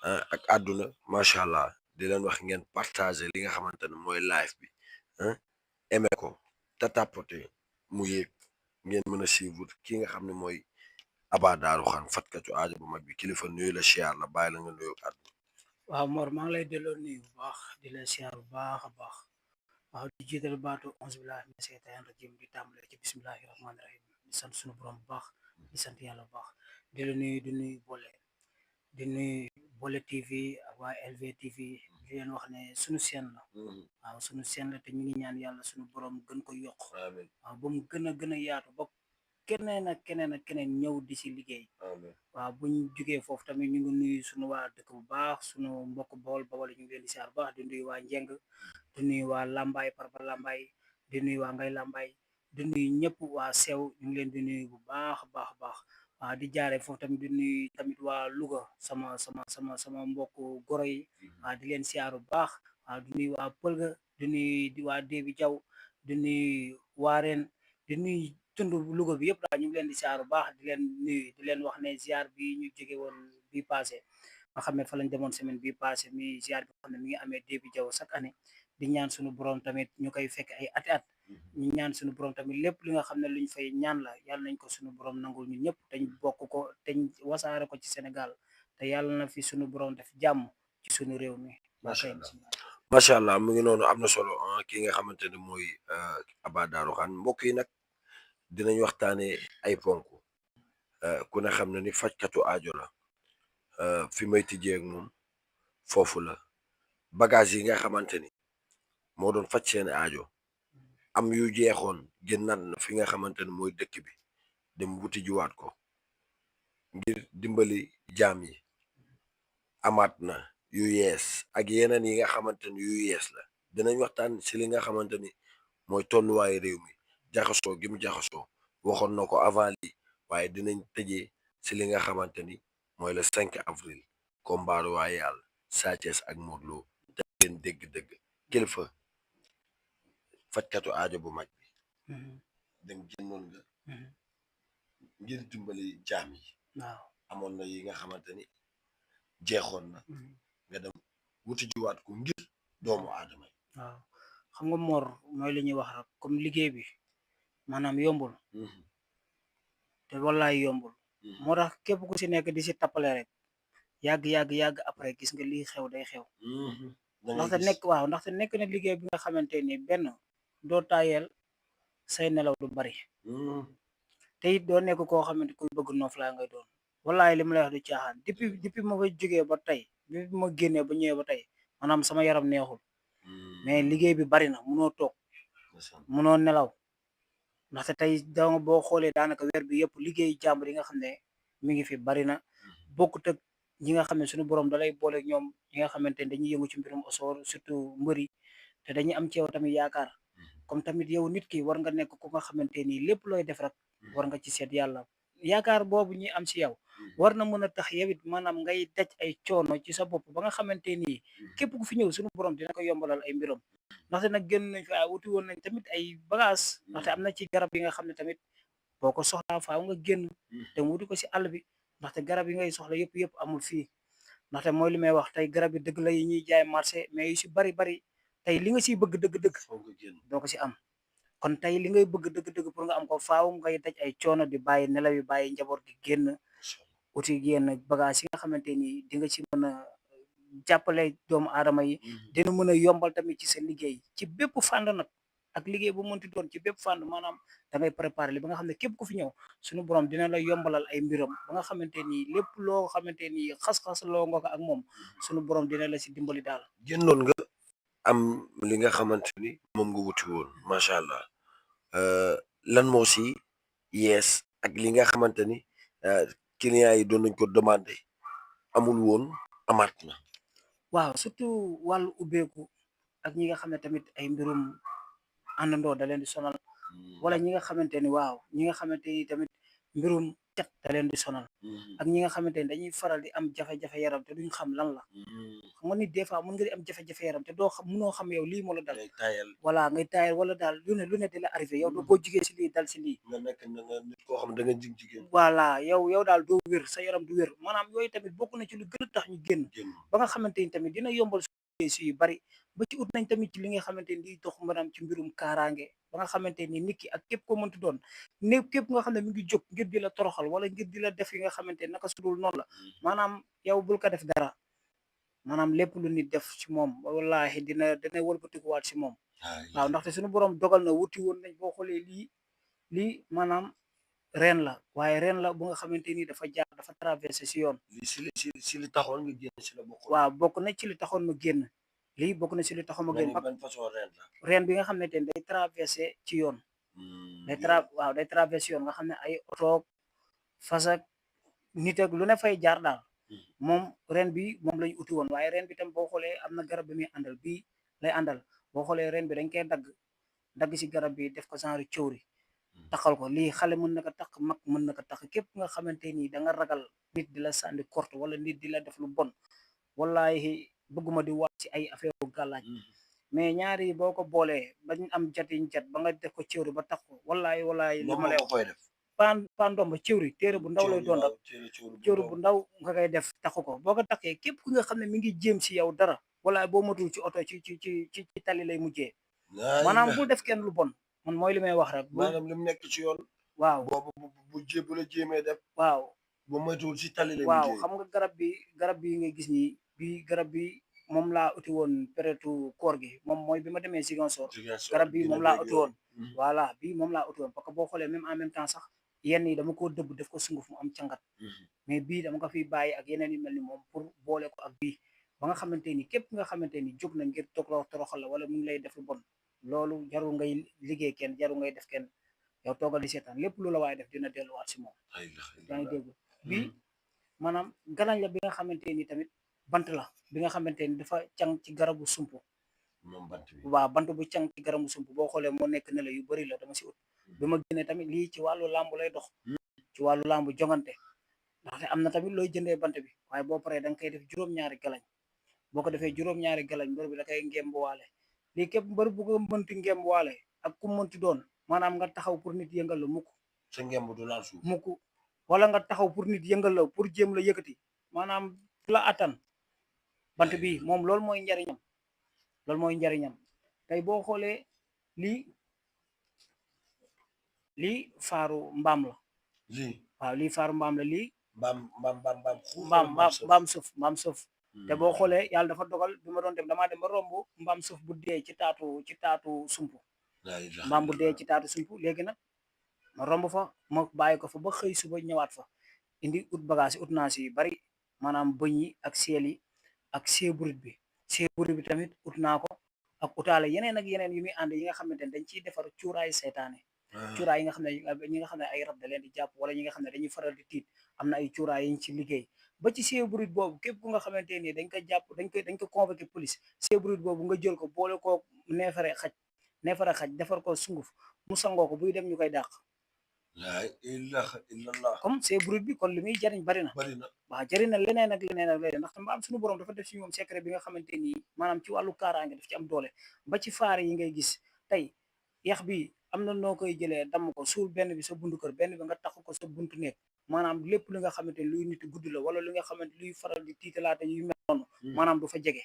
ak àdduna macha allah di leen wax ngeen partager li nga xamante ne mooy live bi aimé ko te tapoter mu yéeg ngeen mën a suivre ki nga xam ne mooy Aba Darou Kane fatkatu aajo bu mag bi kilifa nuyu la siyaar la bàyyi la nga nuyu àdduna. waaw Mor maa ngi lay delloo nuyu bu baax di la siyaar bu baax a baax waaw di jiital baatu onze billahi mina seytaani rajim di tàmbale ci bismillahi rahmaani rahim di sant suñu borom bu baax di sant yàlla bu baax di la nuyu di nuyu di nuyu Bollé TV ak waa LV TV di leen wax ne suñu seen la waaw suñu seen la te ñu ngi ñaan yàlla suñu borom gën ko yokk amiin waaw ba mu gën a yaatu ba keneen ñëw di si liggéey amiin waaw buñ jugee foofu tamit ñu ngi nuyu suñu waa dëkk bu baax suñu mbokk Bawol Bawol ñu ngi leen di siyaar bu baax di nuyu waa Njeng di nuyu waa Lambaay Parba Lambaay di nuyu waa Ngay Lambaay di nuyu ñëpp waa sew ñu ngi leen di nuyu bu baax baax baax waaw di jaare foofu tamit di nuyu tamit waa Louga sama mbokk goro yi waaw di leen siyaar bu baax waaw di nuyu waa Pëlga di nuyu waa Débi Jaw di nuyu waa Reen di nuyu tund Louga bi yëpp daal ñu ngi leen di siyaar bu baax di leen nuyu di leen wax ne ziar bi ñu jóge woon bi passé nga xam ne fa lañ demoon semaine bi passé mi ziar bi nga xam ne mi ngi amee Débi Jaw chaque année di ñaan suñu borom tamit ñu koy fekk ay ati at ñu ñaan suñu borom tamit lépp li nga xam ne luñ fay ñaan la yàlla nañ ko suñu borom nangul ñun ñëpp dañ bokk ko teñ wasaare ko ci Sénégal te yàlla na fi suñu borom def jàmm ci suñu réew mi macha allah mu ngi noonu am na solo ki nga xamante ne mooy Aba Darou Kane mbokk yi nag dinañ waxtaanee ay ponk ku ne xam ne ni fajkatu aajo la fi may tijjee ak moom foofu la bagage yi nga xamante ni moo doon faj seen aajo am yu jeexoon génnaat na fi nga xamante ne mooy dëkk bi dem wuti juwaat ko ngir dimbali jaam yi amaat na yu yees ak yeneen yi nga xamante ni yu yees la dinañ waxtaan si li nga xamante ni mooy tolluwaayu réew mi jaxasoo gi mu jaxasoo waxoon na ko avant lii waaye dinañ tëjee si li nga xamante ni mooy le 5 avril combat royal Sa Thiès ak Modou Lo te leen dégg-dëgg kilifa fajkatu aajo bu mag bi dem génnoon nga ngir dimbali jaam yi waaw amoon na yi nga xamante ni jeexoon na nga dem wuti jiwaat ko ngir doomu aadama yi waaw xam nga Mor mooy li ñuy wax rek comme liggéey bi maanaam yombul te wallaay yombul moo tax képp ku si nekk di si tappale rek yàgg après gis nga lii xew day xew ndaxte nekk na liggéey bi nga xamante ni benn doo tayel say nelaw du bari te it doo nekk koo xamante kuy bëgg noflaa ngay doon wallaay li ma lay wax du caaxaan depuis ma fa jógee ba tey depuis ma génnee ba ñëwee ba tey maanaam sama yaram neexul mais liggéey bi bari na munoo toog munoo nelaw ndaxte tey danga boo xoolee daanaka weer bi yëpp liggéey jàmbur yi nga xam ne mi ngi fi bari na bokkut ak ñi nga xam ne suñu borom dalay boole ñoom ñi nga xamante ne dañuy yëngu ci mbirum osoor surtout mbëri te dañuy am ci yow tamit yaakaar comme tamit yow nit ki war nga nekk ku nga xamante ni lépp looy def rek war nga ci seet yàlla yaakaar boobu ñi am si yow war na mën a tax yow it maanaam ngay daj ay coono ci sa bopp ba nga xamante ni képp ku fi ñëw suñu borom dina ko yombalal ay mbiram ndaxte nag génn nañ fi wuti woon nañ tamit ay bagage ndaxte am na ci garab yi nga xam ne tamit boo ko soxlaa faaw nga génn te wuti ko si àll bi ndaxte garab yi ngay soxla yëpp amul fii ndaxte mooy li may wax tey garab yi dëgg la yi ñuy jaay marché mais yu si bari tey li nga siy bëgg dëgg-dëgg doo ko si am kon tey li ngay bëgg dëgg-dëgg pour nga am ko faaw ngay daj ay coono di bàyyi nelaw yi bàyyi njaboot gi génn uti génn bagage yi nga xamante ni di nga ci mën a jàppale doomu aadama yi dina mën a yombal tamit ci sa liggéey ci bépp fànn nag ak liggéey bu mënti doon ci bépp fànn maanaam da ngay préparer li ba nga xam ne képp ku fi ñëw suñu borom dina la yombalal ay mbiram ba nga xamante ni lépp loo xamante ni xas-xas loo nga ko ak moom suñu borom dina la si dimbali daal génnoon nga am li nga xamante ni moom nga wuti woon macha allah lan moo si yees ak li nga xamante ni clients yi doon nañ ko demandé amul woon amaat na waaw surtout wàllu ubbeeku ak ñi nga xam ne tamit ay mbirum àndandoo da leen di sonal wala ñi nga xamante ni waaw ñi nga xamante ni tamit mbirum cat da leen di sonal ak ñi nga xamante ni dañuy faral di am jafe-jafe yaram te duñ xam lan la xam nga nit des fois mën nga di am jafe-jafe yaram te doo xam mënoo xam yow lii moo la dal day tayal voilà ngay taayal wala daal lu ne di la arrivé yow doo boo jugee si lii dal si lii nga nekk na nga nit koo xam ne da nga jig jigéen voilà yow daal doo wér sa yaram du wér maanaam yooyu tamit bokk na ci lu gën a tax ñu génn génn ba nga xamante ni tamit dina yombal si yu bari ba ci ut nañ tamit ci li nga xamante ni di dox maanaam ci mbirum kaaraange ba nga xamante ni nit ki ak képp ko mënti doon ne képp nga xam ne mi ngi jóg ngir di la toroxal wala ngir di la def yi nga xamante ni naka sudul noonu la maanaam yow bul ko def dara maanaam lépp lu nit def ci moom wallahi dina wëlbatikuwaat si moom waaw ndaxte suñu borom dogal na wuti woon nañ boo xoolee lii maanaam reen la waaye reen la bu nga xamante ni dafa traversé si yoon li si li taxoon nga génn si la bokkoon waaw bokk na ci li taxoon ma génn lii bokk na ci li taxoon ma nga génn ni ban façon reen la reen bi nga xamante ni day traversé ci yoon waaw day traversé yoon nga xam ne ay oto fas ak nit ak lu ne fay jaar daal moom ren bi moom lañ uti woon waaye ren bi tam boo xoolee am na garab bi muy àndal bii lay àndal boo xoolee ren bi dañ koy dagg si garab bi def ko genre cëwri taxal ko lii xale mën na ko tax mag mën na ko tax képp nga xamante ni da nga ragal nit di la sànni korte wala nit di la def lu bon wallahi bëgguma di wax ci ay affaire gàllaaj mais ñaari boo ko boolee bañ am jatiñ jat ba nga def ko cëwri ba tax ko wallahi li ma lay koy def paan ndomba cëwri téere bu ndaw lay doon rek cëwri bu ndaw nga koy def taxu ko boo ko taxee képp ku nga xam ne mi ngi jéem si yow dara wala boo matul ci oto ci tali lay mujjee maanaam bul def kenn lu bon man mooy li may wax rek maanaam li mu nekk ci yoon waaw boobu bu la jéemee def waaw bu moytuwul si tali lay waaw mujjee xam nga garab bi nga gis nii bi garab bi moom laa uti woon période koor gi moom mooy bi ma demee Ziguinchor garab bi moom laa uti woon voilà bi moom laa uti woon parce que boo xoolee même en même temps sax yenn yi dama ko dëbb def ko sunguf mu am cangat mais bii dama ko fiy bàyyi ak yeneen yu mel ni moom pour boole ko ak bii ba nga xamante ni képp nga xamante ni jóg na ngir toroxal la wala mu ngi lay def lu bon loolu jarul ngay liggéey kenn jarul ngay def kenn yow toogal di seetaan lépp lu la waaye def dina delluwaat si moom yaa ngi dégg bii maanaam galañ la bi nga xamante ni tamit bant la bi nga xamante ni dafa càng ci garabu sump moom bant bi waaw bant bu càng ci garabu sump boo xoolee moo nekk ne la yu bari la dama si ut bi ma génnee tamit lii ci wàllu làmb lay dox ci wàllu làmb jongante ndaxte am na tamit looy jëndee bant bi waaye boo paree da nga koy def juróom-ñaari galañ boo ko defee juróom-ñaari galañ mbër bi da koy ngembuwaale lii képp mbër bu ko mënti ngembuwaale ak ku mënti doon maanaam nga taxaw pour nit yëngal la mukk sa ngemb du laal suuf mukk wala nga taxaw pour nit yëngal la pour jéem la yëkkati maanaam la attan bant bi moom loolu mooy njariñam tey boo xoolee lii faaru mbaam la waaw lii faaru mbaam la lii mbaam suuf te boo xoolee yàlla dafa dogal bi ma doon dem damaa dem ba romb mbaam suuf bu dee ci taatu sump mbaam bu dee ci taatu sump léegi nag ma romb fa ma bàyyi ko fa ba xëy suba ñëwaat fa indi ut bagage yi ut naa si yu bari maanaam bëñ yi ak seel yi ak seeburit bi tamit ut naa ko ak utaale yeneen ak yeneen yu muy ànd yi nga xamante ne dañ ciy defar cuuraayu seytaane cuuraay yi nga xam ne ñi nga xam ne ay rab da leen di jàpp wala ñi nga xam ne dañuy faral di tiit am na ay cuuraay yi ñu ci liggéey ba ci seeburit boobu képp ku nga xamante ni dañ ko jàpp dañ ko convoqué police seeburit boobu nga jël ko boole ko neefare xaj defar ko sunguf mu sangoo ko buy dem ñu koy dàq la ilaha illallah comme seeburit bi kon li muy jariñ bari na waaw jariñ na leneen ak leneen ndaxte mbaam suñu borom dafa def ci ñoom secret bi nga xamante ni maanaam ci wàllu kaaraange daf ci am doole ba ci faar yi ngay gis tey yax bi am na noo koy jëlee damm ko suul benn bi sa buntu kër benn bi nga tax ko sa buntu nekk maanaam lépp li nga xamante ni luy nit guddi la wala li nga xamante luy faral di tiitalaate yu mel noonu maanaam du fa jege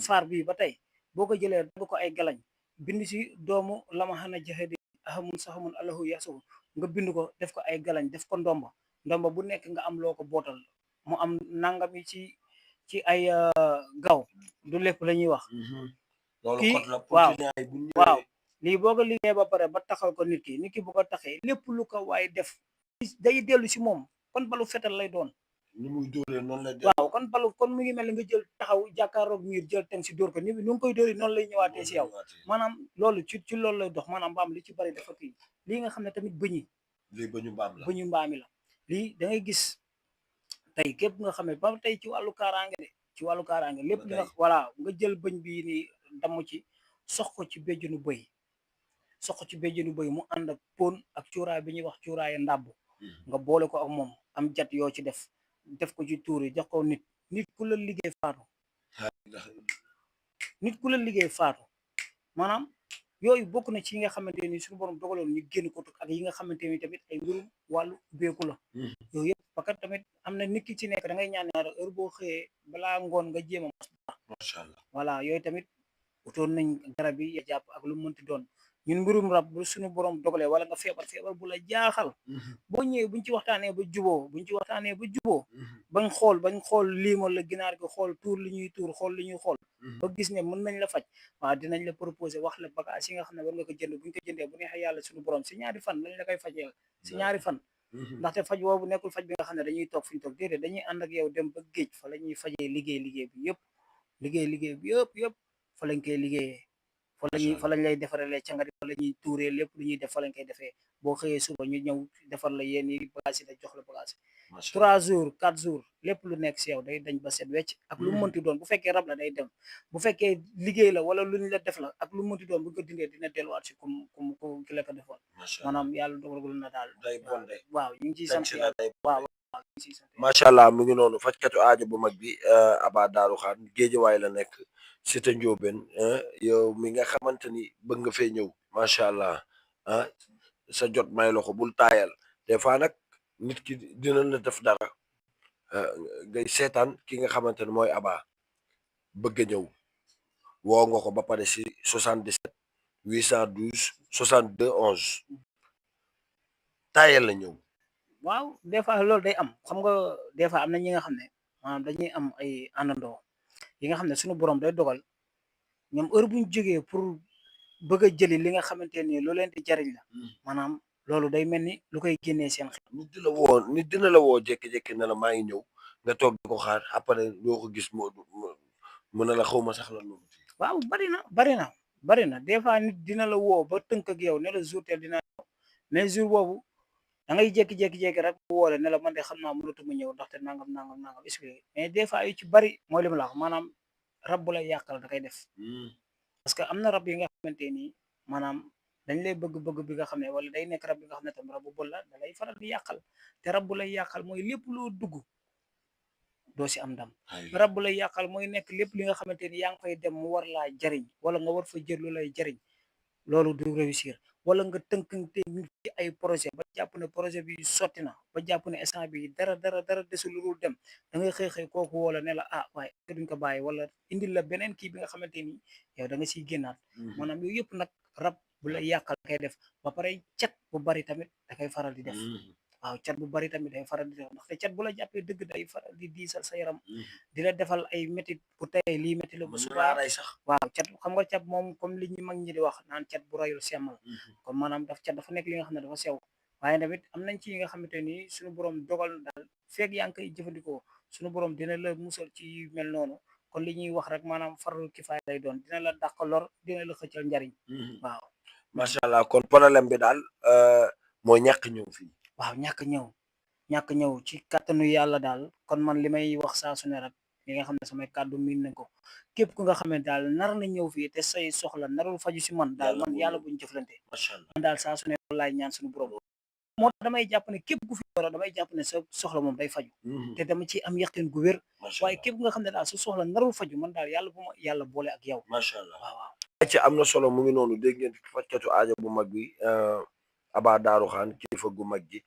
faar bi ba tey boo ko jëlee dagg ko ay galañ bind si doomu lama xana jaxe di ahamun saxamun allahu yasuhu nga bind ko def ko ay galañ def ko ndomba bu nekk nga am loo ko bootal mu am nangam yi ci ay gaw du lépp la ñuy wax kii waaw lii boo ko liggéey ba pare ba taxal ko nit ki bu ko taxee lépp lu ko waaye def day dellu si moom kon balu fetal lay doon ni muy dóoree noonu lay waaw kon mu ngi mel ni nga jël taxaw jàkkaaroog miir jël teg si dóor ko ni nu ngi koy dóori noonu lay ñëwaatee si yow maanaam loolu ci loolu lay dox maanaam mbaam li ci bari dafa kii lii nga xam ne tamit bëñu mbaami la lii da ngay gis tey képp nga xam ne ba tey ci wàllu kaaraange lépp li nga voilà nga jël bëñ bi ni damm ci sox ko ci béjjunu bëy soq ci béjjënu bëy mu ànd ak pon ak cuuraay bi ñuy wax cuuraayu ndàbb nga boole ko ak moom am jat yoo ci def ko ci tuur yi jox ko nit ku la liggéey faatu nit ku la liggéey faatu maanaam yooyu bokk na ci yi nga xamante ni suñu borom dogaloon ñu génn ko ak yi nga xamante ni tamit ay mbirum wàllu ubbeeku la yooyu yëpp parce que tamit am na nit ki ci nekk da ngay ñaan ñaar heure boo xëyee balaa ngoon nga jéem a macha allah voilà yooyu tamit utoon nañ garab yi ya jàpp ak lu mu mënti doon ñun mbirum rab bu suñu borom dogalee wala nga feebar bu la jaaxal boo ñëwee buñ ci waxtaanee ba juboo bañ xool liimal la ginaar gi xool tuur li ñuy tuur xool li ñuy xool ba gis ne mën nañ la faj waaw dinañ la proposer wax la bagage yi nga xam ne war nga ko jënd buñ ko jëndee bu neexee yàlla suñu borom si ñaari fan lañ la koy fajee si ñaari fan ndaxte faj boobu nekkul faj bi nga xam ne dañuy toog fu ñu toog déedéet dañuy ànd ak yow dem ba géej fa la ñuy fajee liggéey bi yëpp fa lañ koy liggéeyee fa lañ lay defaree cangari fa la ñuy tuuree lépp lu ñuy def fa lañ koy defee boo xëyee suba ñu ñëw defar la yéen yi bagage yi da jox la bagage 3 jours 4 jours lépp lu nekk si yow day dañ ba set wecc ak lu mu mënti doon bu fekkee rab la day dem bu fekkee liggéey la wala luñ la def la ak lu mu mënti doon bu ko dindee dina delluwaat si ku ki la ko defoon maanaam yàlla dogalul na daal waaw ñu ngi ciy sant yàlla waaw ñu ngi ciy sant macha allah mu ngi noonu fajkatu aajo bu mag bi Aba Darou Khan Géejawaay la nekk Cité Ndiobène yow mi nga xamante ni bëgg nga fee ñëw macha allah sa jot may la ko bul taayal des fois nag nit ki dina la def dara ngay seetaan ki nga xamante ne mooy Aba bëgg a ñëw woo nga ko ba pare si 77 812 62 11 taayal la ñëw. waaw des fois loolu day am xam nga des fois am na ñi nga xam ne maanaam dañuy am ay àndandoo yi nga xam ne suñu borom day dogal ñoom heure bu ñu jógee pour bëgg a jëli li nga xamante ni lu leen di jariñ la maanaam loolu day mel ni lu koy génnee seen xel. nit dina la woo jékki-jékki ne la maa ngi ñëw nga toog di ko xaar après doo ko gis mu ne la xaw ma sax la loolu. waaw bari na des fois nit dina la woo ba tënk ak yow ne la jour tel dina mais jour boobu da ngay jékki-jékki rek woole ne la man de xam naa mënatuma ñëw ndaxte nangam expliqué mais des fois yu ci bari mooy li ma la wax maanaam rab bu lay yàqal da koy def parce que am na rab yi nga xamante ni maanaam dañ lay bëgg bi nga xam ne wala day nekk rab bi nga xam ne tam rab bu bon la da lay faral di yàqal te rab bu lay yàqal mooy lépp loo dugg doo si am ndam rab bu lay yàqal mooy nekk lépp li nga xamante ni yaa ngi fay dem mu war laa jariñ wala nga war fa jël lu lay jariñ loolu du réussir wala nga tënkante nit ci ay projet ba jàpp ne projet bi sotti na ba jàpp ne instant bi dara desul lu dul dem da ngay xëy kooku wala ne la waaye duñ ko bàyyi wala indil la beneen kii bi nga xamante ni yow da nga siy génnaat maanaam yooyu yëpp nag rab bu la yàqal kay def ba pare cat bu bari tamit da koy faral di def waaw cat bu bari tamit day faral di def ndaxte cat bu la jàppee dëgg day faral di diisal sa yaram di la defal ay métit bu tey lii métti la ba subaa waaw cat xam nga cat moom comme li ñu mag ñi di wax naan cat bu rayul semmal comme maanaam cat dafa nekk li nga xam ne dafa sew waaye tamit am nañ ci yi nga xamante ni suñu borom dogal daal feeg yaa ngi koy jëfandikoo suñu borom dina la musal ci mel noonu kon li ñuy wax rek maanaam farlu kifaay lay doon dina la dàq lor dina la xëccal njariñ waaw macha allah kon problème bi daal mooy ñàkk ñëw fii waaw ñàkk ñëw ci kàttanu yàlla daal kon man li may wax saa su ne rek li nga xam ne samay kàddu miin nañ ko képp ku nga xam ne daal nar na ñëw fii te say soxla narul faju si man daal man yàlla buñ jëflante man daal saa su ne laay ñaan suñu borom moo tax damay jàpp ne képp ku fi doro damay jàpp ne sa soxla moom day faju te dama ci am yaqin gu wér waaye képp nga xam ne daal sa soxla narul faju man daal yàlla bu ma yàlla boole ak yow macha allah waaw ci am na solo mu ngi noonu dégg ngeen fajkatu aajo bu mag bi Aba Darou Khan kilifa gu mag gi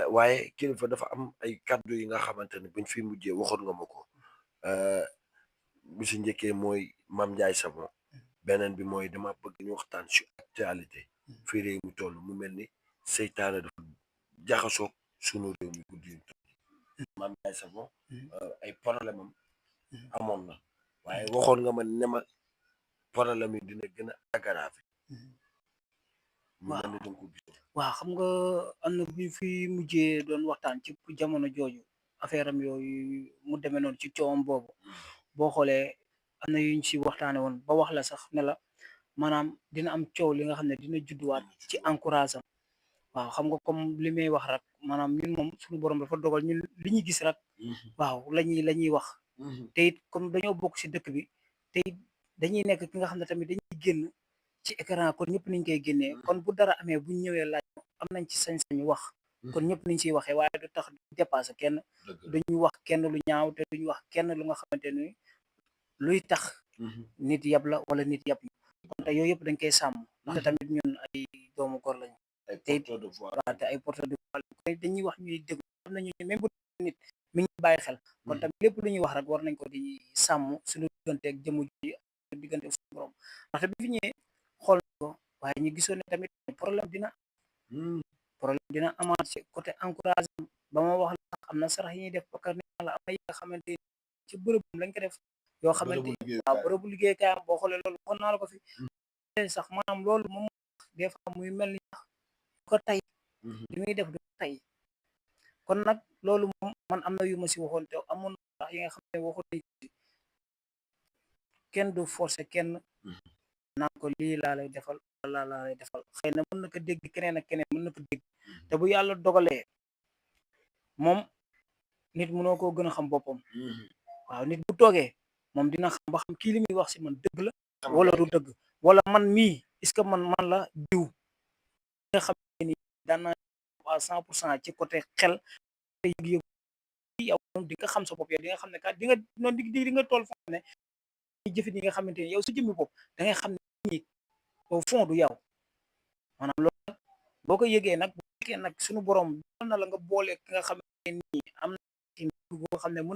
waaye kilifa dafa am ay kàddu yi nga xamante ne buñ fi mujjee waxoon nga ma ko bi si njëkkee mooy Mame Ndiaye Savon beneen bi mooy dama bëgg ñu waxtaan ci actualité fii réew mi toll mu mel ni seytaane dafa jaxasoo sunu réew mi guddi yi Mame Ndiaye Savon ay problème am amoon na waaye waxoon nga ma ne ma problème yi dina gën a aggravé mu mel ni danga ko gis waaw xam nga am na bi fi mujjee doon waxtaan ci jamono jooju affaire am yooyu mu demee noonu ci coowam boobu boo xoolee am na yuñ si waxtaane woon ba wax la sax ne la maanaam dina am coow li nga xam ne dina judduwaat ci encourage am waaw xam nga comme li may wax rek maanaam ñun moom suñu borom dafa dogal ñun li ñu gis rek waaw la ñuy wax te it comme dañoo bokk si dëkk bi te it dañuy nekk ki nga xam ne tamit dañuy génn ci écran kon ñëpp niñ koy génnee kon bu dara amee buñ ñëwee laaj am nañ ci sañ-sañu wax kon ñëpp niñ ciy waxee waaye du tax dépassé kenn duñu wax kenn lu ñaaw te duñu wax kenn lu nga xamante ni luy tax nit yab la wala nit yab ñu kon te yooyu yëpp dañ koy sàmm ndaxte tamit ñun ay doomu góor lañu te ay porteur de voix dañuy wax ñuy déglu am nañu même bu nit mi ngi bàyyi xel kon tamit lépp lu ñuy wax rek war nañ ko di sàmm suñu diggante ak jëmu ji diggante suñu borom ndaxte bi fi ñëwee xool nañ ko waaye ñu gisoon ne tamit problème dina amaat ci côté encouragé ba ma wax la am na sarax yi ñuy def bakar ne la am na yi nga xamante ci bërëbam lañ ko def yoo xamante waaw bërëbu liggéeykaayam boo xoolee loolu waxoon naa la ko fi sax maanaam loolu moom des fois muy mel ni sax ko tey li muy def du ko tey kon nag loolu moom man am na yu ma si waxoon te amoon sax yi nga xam ne waxoon nañ kenn du forcé kenn naan ko lii laa lay defal wala laa lay defal xëy na mën na ko dégg keneen ak keneen mën na ko dégg te bu yàlla dogalee moom nit mënoo koo gën a xam boppam waaw nit bu toogee moom dina xam ba xam kii li muy wax si man dëgg la wala du dëgg wala man mii est-ce que man la diw nga xam ne ni daan naa à 100% ci côté xel te yëg-yëg yow di nga xam sa bopp yow di nga xam ne kat di nga noonu di nga toll foo ne jëfit yi nga xamante ni yow sa jëmmi bopp da ngay xam ne ñi au fond du yow maanaam loolu nag boo ko yëgee nag bu fekkee nag suñu borom doon na la nga boole ki nga xamante ni am na ci boo xam ne mën